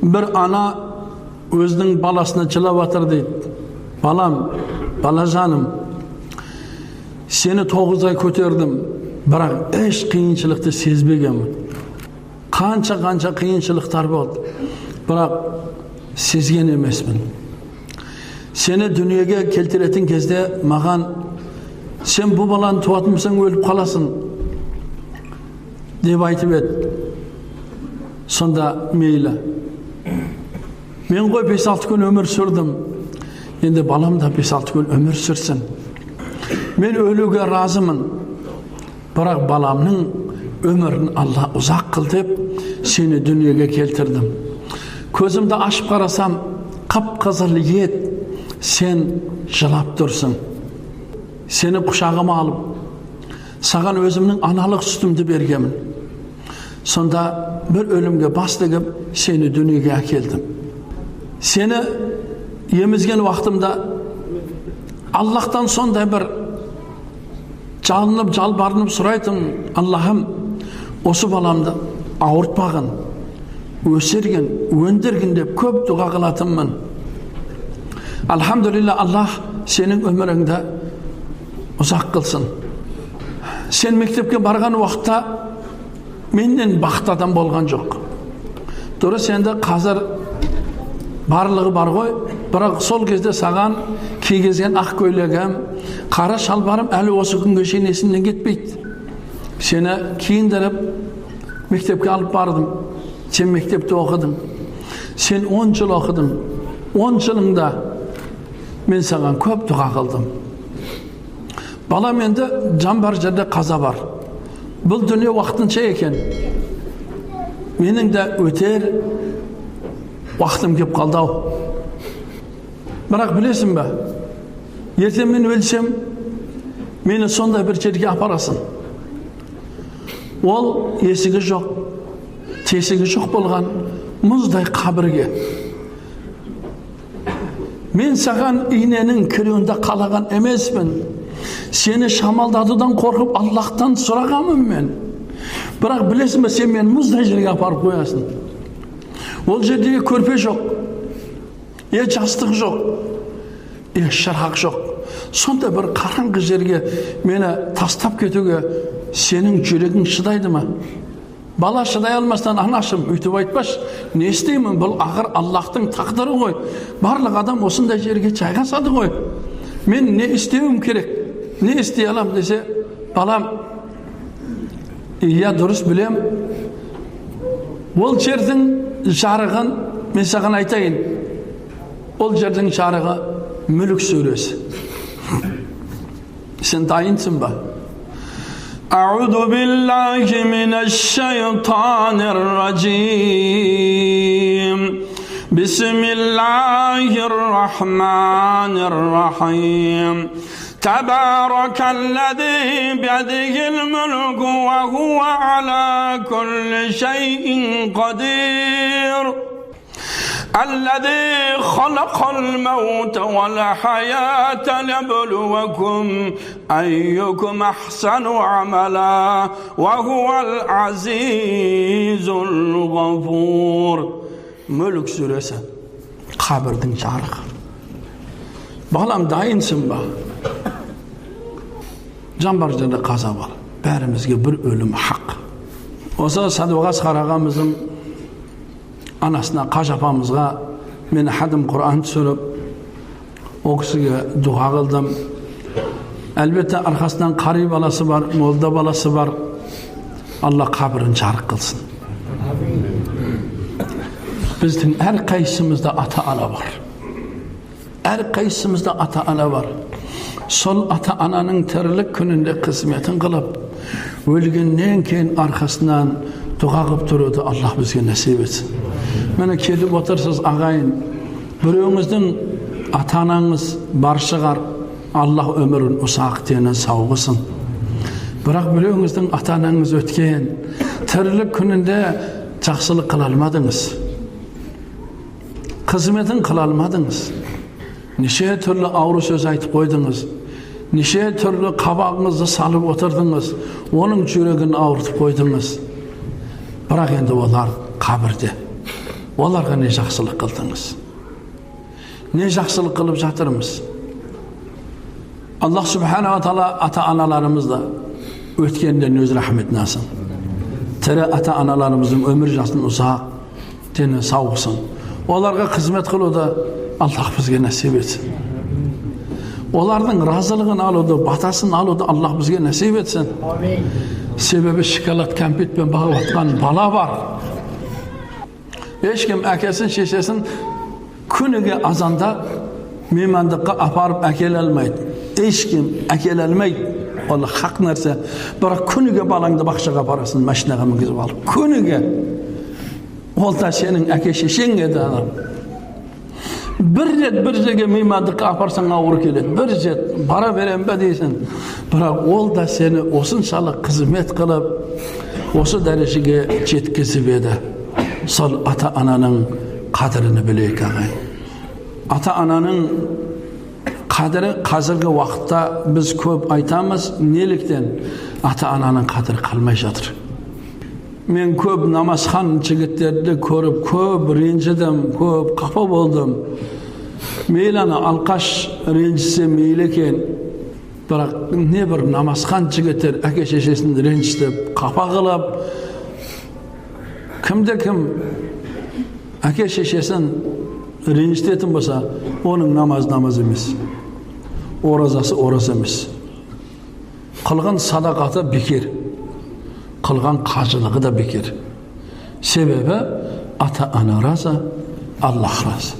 Бір ана өзінің баласына жылап жатыр дейді. Балам, балажаным, сені 9 ай көтердім, бірақ еш қиыншылықты сезбегенмін. Қанша-қанша қиыншылықтар болды, бірақ сезген емеспін. Сені дүниеге келтіретін кезде маған, сен бұл баланы туатын болсаң өліп қаласың деп айтып еді. Сонда мейлі, мен ғой 5-6 күн өмір сүрдім, енді балам да 5-6 күн өмір сүрсін. Мен өлуге разымын, бірақ баламның өмірін Алла ұзақ қыл деп сені дүниеге келтірдім. Көзімді ашып қарасам, қып-қызыл ет, сен жылап тұрсың. Сені құшағыма алып, саған өзімнің аналық сүтімді бергенмін. Сонда бір өлімге бас тігіп, сені дүниеге әкелдім. Сені емізген уақытымда Аллахтан сондай бір жалынып, жалбарынып сұрайтын, Аллахым, осы баламды ауыртпағын, өсіргін, өндіргін деп көп дұға қылатынмын. Алхамдулилля, Аллах сенің өміріңді ұзақ қылсын. Сен мектепке барған уақытта менен бақытты адам болған жоқ. Дұрыс, енді қазір барлығы бар ғой, бірақ сол кезде саған кигізген ақ көйлегім, қара шалбарым әлі осы күнге шейін есімнен кетпейді. Сені киіндіріп мектепке алып бардым. Сен мектепте оқыдың. Сен 10 жыл оқыдың. 10 жылыңда мен саған көп дұға қылдым. Балам, енді жан бар жерде қаза бар. Бұл дүние уақытынша екен. Менің де өтер уақытым кеп қалды-ау. Бірақ білесің бе, ертең мен өлсем, мені сондай бір жерге апарасың. Ол есігі жоқ, тесігі жоқ болған мұздай қабірге. Мен саған иненің кіруінде қалаған емеспін. Сені шамалдатудан қорқып Аллахтан сұрағанмын мен. Бірақ білесің бе, сен мені мұздай жерге апарып қоясың. Ол жерде көрпе жоқ, жастық жоқ, шырақ жоқ. Сондай бір қараңғы жерге мені тастап кетуге сенің жүрегің шыдайды ма? Бала шыдай алмастан, анашым, өйтіп айтпашы, не істеймін, бұл ақыр Аллахтың тағдыры ғой. Барлық адам осындай жерге жайғасады ғой. Мен не істеуім керек, не істей алам десе, балам, иә, дұрыс білем, ол жердің жарығын мен саған айтайын. Ол жердің жарығы Мүлік сүресі. Сен дайынсың ба? أعوذ بالله من الشيطان الرجيم. بسم الله الرحمن الرحيم. تبارك الذي بيده الملك وهو على كل شيء قدير. الذي خلق الموت والحياة ليبلوكم أيكم أحسن عملا وهو العزيز الغفور. Мүлік сүресі, қабірдің жарығы. Балам, дайынсың ба? Жан бар жерде қаза бар. Бәрімізге бір өлім хақ. Осы Садуақас қарағамыздың анасына, қажы апамызға мен хадым Құран түсіріп, ол кісіге дұға қылдым. Әлбетте арқасынан қари баласы бар, молда баласы бар. Алла қабірін жарық қылсын. Біздің әрқайсымызда ата-ана бар. Әрқайсымызда ата-ана бар. Сол ата-ананың тірілік күнінде қызметін қылып, өлгеннен кейін арқасынан дұға қылып тұруды Аллах бізге нәсіп етсін. Міне келіп отырсыз ағайын, біреуіңіздің ата-анаңыз бар шығар, Аллах өмірін ұзақ дені сау қылсын. Бірақ біреуіңіздің ата-анаңыз өткен, тірілік күнінде жақсылық қыла алмадыңыз, қызметін қыла алмадыңыз, неше түрлі ауру сөз айтып қойдыңыз, неше түрлі қабағыңызды салып отырдыңыз, оның жүрегін ауыртып қойдыңыз. Бірақ енді олар қабірде. Оларға не жақсылық қылдыңыз? Не жақсылық қылып жатырмыз? Аллах субханала тағала ата-аналарымызды өткендерін өз рахметіне алсын. Тірі ата-аналарымыздың өмір жасын ұзақ, дені сау қылсын. Оларға қызмет қылуды Аллах бізге нәсіп етсін. Олардың разылығын алуды, батасын алуды Аллах бізге нәсіп етсін. Себебі шоколад кәмпитпен бағып жатқан бала бар. Ешкім әкесін, шешесін күніге азанда меймандыққа апарып әкеле алмайды. Ешкім әкеле алмайды. Ол хақ нәрсе. Бірақ күніге балаңды бақшаға апарасың, машинаға мінгізіп алып. Күніге. Ол да сенің әке шешең еді анам. Бір рет бір жерге меймандыққа апарсаң ауыр келеді. Бір рет бара берем бе дейсің. Бірақ ол да сені осыншалық қызмет қылып, осы дәрежеге жеткізіп еді. Сол ата-ананың қадірін білейік, ағайын. Ата-ананың қадірі қазіргі уақытта біз көп айтамыз, неліктен ата-ананың қадірі қалмай жатыр. Мен көп намазхан жігіттерді көріп, көп ренжідім, көп қапа болдым. Мейлі ана алқаш ренжісе мейлі екен, бірақ не бір намазхан жігіттер әке шешесін ренжітіп, қапа қылып, кімде кім әке шешесін ренжітетін болса, оның намазы намаз емес, оразасы ораза емес, қылған садақаты бекер, қылған қажылығы да бекер. Себебі ата-ана разы, Аллах разы.